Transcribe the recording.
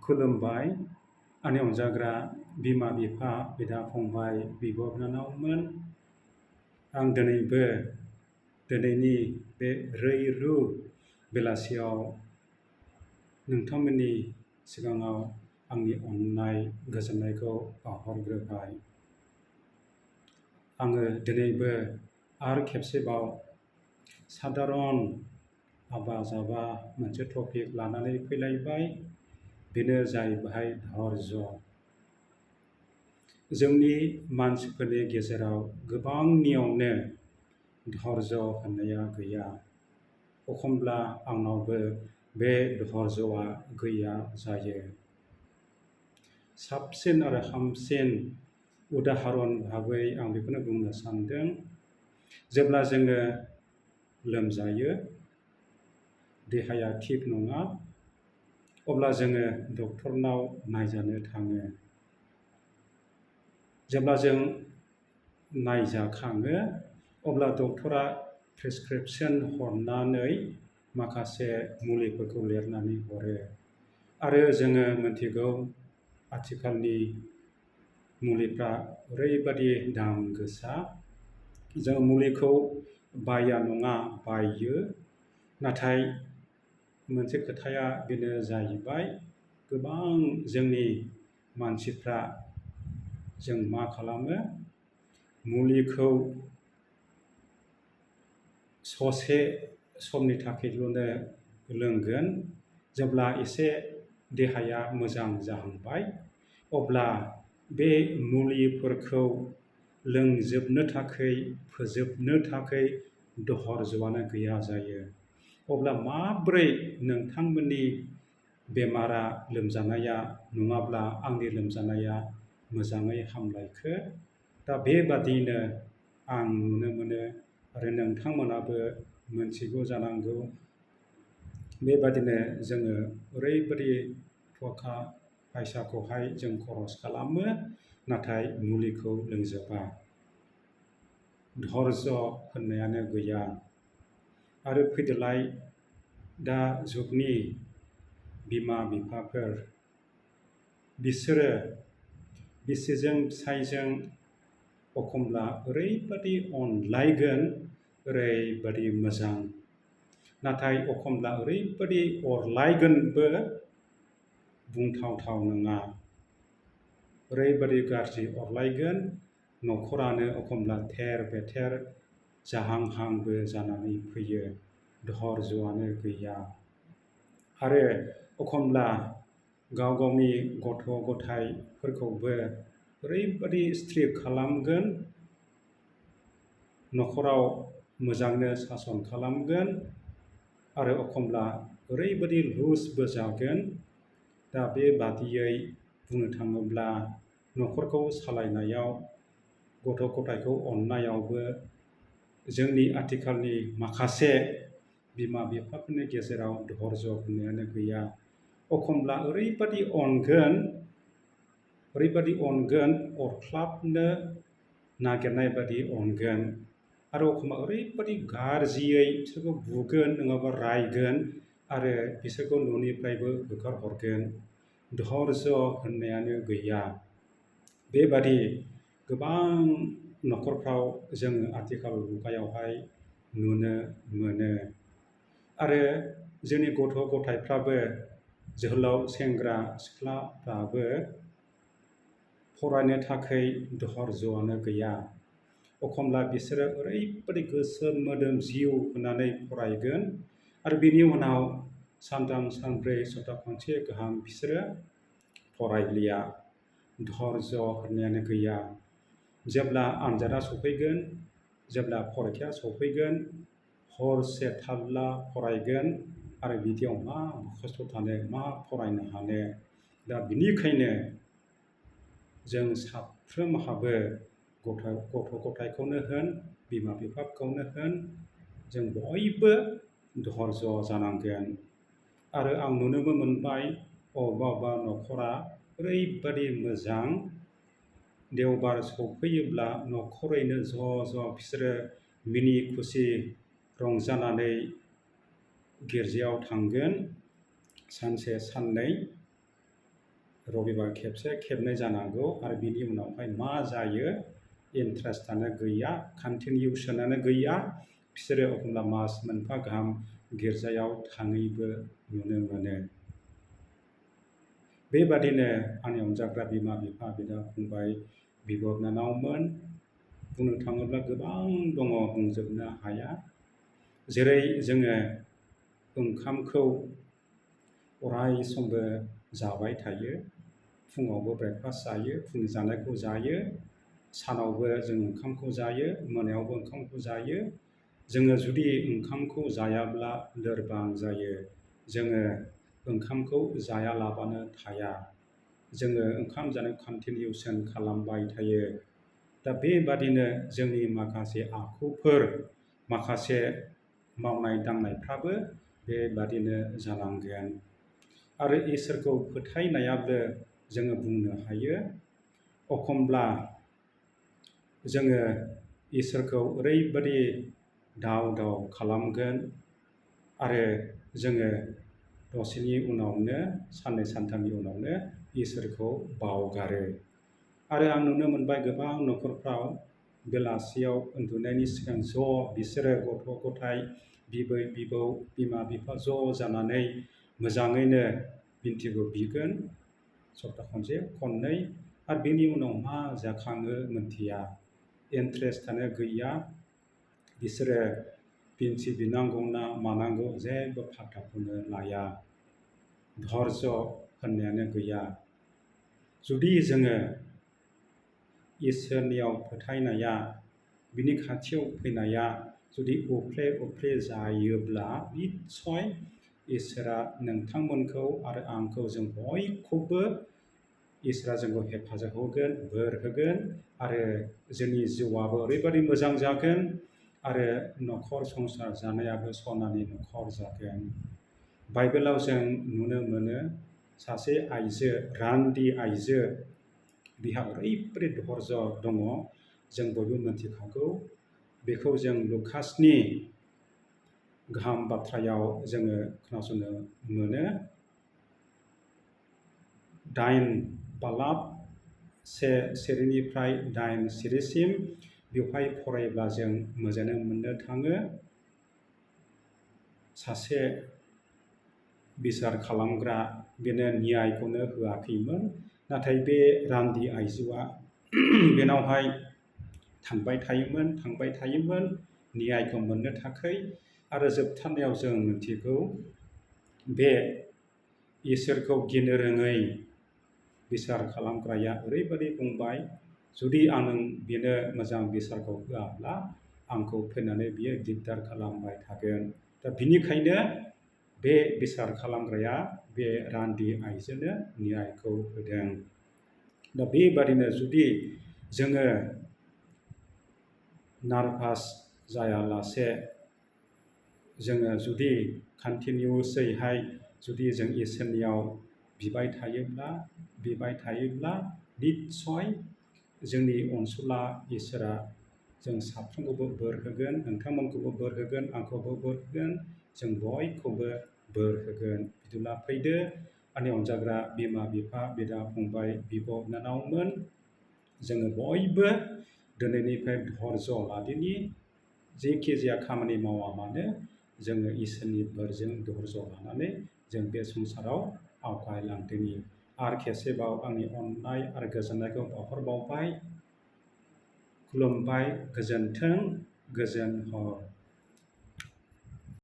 खुलुमबाय आंनि अनजाग्रा बिमा बिफा बिदा फंबाय बिब' बिनानावमोन। आं दिनैनि बे रैरु बेलासियाव नोंथांमोननि सिगाङाव आंनि अननाय गोजोननायखौ बावहरग्रोबाय। आङो दिनैबो आरो खेबसेबाव साधारन आबा जाबा मोनसे टपिक लानानै फैलायबाय। बेनो जाहैबाय धर्ज। जोंनि मानसिफोरनि गेजेराव गोबांनियावनो धर्ज होननाया गैया। एखनब्ला आंनावबो बे धर्जआ गैया जायो। साबसिन आरो हामसिन उदाहरन भाबै आं बेखौनो बुंनो सानदों। जेब्ला जोङो लोमजायो, देहाया थिग नङा, अब्ला जोङो डक्टरनाव नायजानो थाङो। जेब्ला जों नायजाखाङो, अब्ला डक्टरा प्रेसक्रिपसन हरनानै माखासे मुलिफोरखौ लिरनानै हरो। आरो जोङो मिथिगौ आथिखालनि मुलिफ्रा ओरैबादि दाम गोसा। जों मुलिखौ बाया नङा बायो। नाथाय मोनसे खोथाया बेनो जाहैबाय, गोबां जोंनि मानसिफ्रा जों मा खालामो, मुलिखौ ससे समनि थाखायल'नो लोंगोन। जेब्ला एसे देहाया मोजां जाहांबाय, अब्ला बे मुलिफोरखौ लोंजोबनो थाखाय फोजोबनो थाखाय धर्जआनो गैया जायो। अब्ला माब्रै नोंथांमोननि बेमारा लोमजानाया नङाब्ला आंनि लोमजानाया मोजाङै हामलायखो? दा बेबादिनो आं नुनो मोनो आरो नोंथांमोनाबो मोनथिगौ जानांगौ। बेबादिनो जोङो ओरैबादि थाखा फैसाखौहाय जों खरस खालामो, नाथाय मुलिखौ लोंजोबा। धर्ज होननायानो गैया। आरो फैदोलाय दा जुगनि बिमा बिफाफोर, बिसोरो बिसिजों फिसायजों एखनब्ला ओरैबादि अनलायगोन, ओरैबादि मोजां। नाथाय एखनब्ला ओरैबादि अरलायगोनबो, बुंथावथाव नङा। ओरैबादि गाज्रि अरलायगोन, न'खरानो एखनब्ला थेर बेथेर जाहांहांबो जानानै फैयो। धर्जआनो गैया। आरो एखनब्ला गाव गावनि गथ' गथायफोरखौबो ओरैबादि स्ट्रिक्ट खालामगोन, न'खराव मोजांनो सासन खालामगोन, आरो एखनब्ला ओरैबादि लुजबो जागोन। दा बेबादियै बुंनो थाङोब्ला न'खरखौ सालायनायाव, गथ' गथायखौ अननायावबो जोंनि आथिखालनि माखासे बिमा बिफाफोरनि गेजेराव धर्ज होननायानो गैया। एखनब्ला ओरैबादि अनगोन, अरख्लाबनो नागिरनाय बादि अनगोन। आरो एखनब्ला ओरैबादि गाज्रियै बिसोरखौ बुगोन नङाबा रायगोन, आरो बिसोरखौ न'निफ्रायबो होखारहरगोन। धर्ज होननायानो गैया। बेबादि गोबां न'खरफ्राव जोङो आथिखाल मुगायावहाय नुनो मोनो। आरो जोंनि गथ' गथायफ्राबो, जोहोलाव सेंग्रा सिख्लाफ्राबो फरायनो थाखाय धर्जआनो गैया। एखनब्ला बिसोरो ओरैबादि गोसो मोदोम जिउ होनानै फरायगोन, आरो बिनि उनाव सानथाम सानब्रै सप्ता खनसे गाहाम बिसोरो फरायलिया। धर्ज होननायानो गैया। जेब्ला आनजादा सफैगोन, जेब्ला फरिखाया सफैगोन, हरसे थारला फरायगोन, आरो बिदियाव मा खस्थ' थानो, मा फरायनो हानो। दा बिनिखायनो जों साफ्रोमहाबो गथ' गथायखौनो होन, बिमा बिफाखौनो होन, जों बयबो धर्ज जानांगोन। आरो आं नुनोबो मोनबाय, अबेबा न'खरा ओरैबादि मोजां, देवबार सफैयोब्ला न'खरैनो ज' बिसोरो मिनि खुसि रंजानानै गिर्जायाव थांगोन सानसे साननै। रबिबार खेबसे खेबनै जानांगौ आरो बिनि उनावहाय मा जायो इन्ट्रेस्टआनो गैया, कन्टिनिउसनानो गैया। बिसोरो एखनब्ला मास मोनफा गाहाम गिर्जायाव थाङैबो नुनो मोनो। बेबादिनो आंनि अनजाग्रा बिमा बिफा, बिदा फंबाय, बिब' बिनानावमोन, बुंनो थाङोब्ला गोबां दङ, बुंजोबनो हाया। जेरै जोङो ओंखामखौ अराय समबो जाबाय थायो, फुङावबो ब्रेकफास्ट जायो, फुंनि जानायखौ जायो, सानावबो जों ओंखामखौ जायो, मोनायावबो ओंखामखौ जायो। जोङो जुदि ओंखामखौ जायाब्ला लोरबां जायो। जोङो ओंखामखौ जायालाबानो थाया। जोङो ओंखाम जानायखौ कन्टिनिउसन खालामबाय थायो। दा बेबादिनो जोंनि माखासे आखुफोर, माखासे मावनाय दांनायफ्राबो बेबादिनो जानांगोन। आरो इसोरखौ फोथायनायाबो जोङो बुंनो हायो, एखनब्ला जोङो इसोरखौ ओरैबादि दाव दाव खालामगोन आरो जोङो दसेनि उनावनो, साननै सानथामनि उनावनो इसोरखौ बावगारो। आरो आं नुनो मोनबाय गोबां न'खरफ्राव बेलासियाव उन्दुनायनि सिगां बिसोरो गथ' गथाय, बिबै बिबौ, बिमा बिफा जानानै मोजाङैनो बिन्थिखौ बिगोन, सप्ता खनसे खननै, आरो बेनि उनाव मा जाखाङो मोनथिया। इन्ट्रेस्टआनो गैया। बिसोरो बिन्थि बिनांगौना मानांगौ जेबो फात्ताखौनो लाया। धर्ज होननायानो गैया। जुदि जोङो इसोरनियाव फोथायनाया, बिनि खाथियाव फैनाया जुदि उफ्ले जायोब्ला निस्सय इसोरा नोंथांमोनखौ आरो आंखौ, जों बयखौबो इसोरा जोंखौ हेफाजाब होगोन, बोर होगोन, आरो जोंनि जिउआबो ओरैबादि मोजां जागोन आरो न'खर संसार जानायाबो सनानि न'खर जागोन। बाइबेलाव जों नुनो मोनो सासे आइजो, रान्दि आइजो, बिहा ओरैबादि धर्ज दङ, जों बयबो मिथिखागौ। बेखौ जों लुकासनि गाहाम बाथ्रायाव जोङो खोनासंनो मोनो। 9 बालाब 1 सिरिनिफ्राय 8 सिरिसिम बेवहाय फरायोब्ला जों मोजाङै मोननो थाङो। सासे बिसार खालामग्रा, बेनो न्यायखौनो होआखैमोन। नाथाय बे रान्दि आइजोआ बेनावहाय थांबाय थायोमोन न्यायखौ मोननो थाखाय। आरो जोबथारनायाव जों मिथिगौ, बे इसोरखौ गिनो रोङै बिसार खालामग्राया ओरैबादि बुंबाय, जुदि आं बेनो मोजां बिसारखौ होआब्ला आंखौ फैनानै बियो दिगदार खालामबाय थागोन। दा बिनिखायनो बे बिसार खालामग्राया बे रान्दि आइजोनो न्यायखौ होदों। दा बेबादिनो जुदि जोङो नार्भास जायालासे, जोङो जुदि कन्टिनिउसैहाय जुदि जों इसोरनियाव बिबाय थायोब्ला निस्सय जोंनि अनसुला इसोरा जों साफ्रोमखौबो बोर होगोन, नोंथांमोनखौबो बोर होगोन, आंखौबो बोर होगोन, जों बयखौबो बोर होगोन। बिदिब्ला फैदो आंनि अनजाग्रा बिमा बिफा, बिदा फंबाय, बिब' बिनानावमोन, जोङो बयबो दिनैनिफ्राय धर्ज लादिनि, जेखि जाया खामानि मावा मानो जोङो इसोरनि बोरजों धर्ज लानानै जों बे संसाराव आवगायलांदिनि। आरो खेबसेबाव आंनि अननाय आरो गोजोननायखौ बावहरबावबाय। खुलुमबाय, गोजोन्थों, गोजोन हर।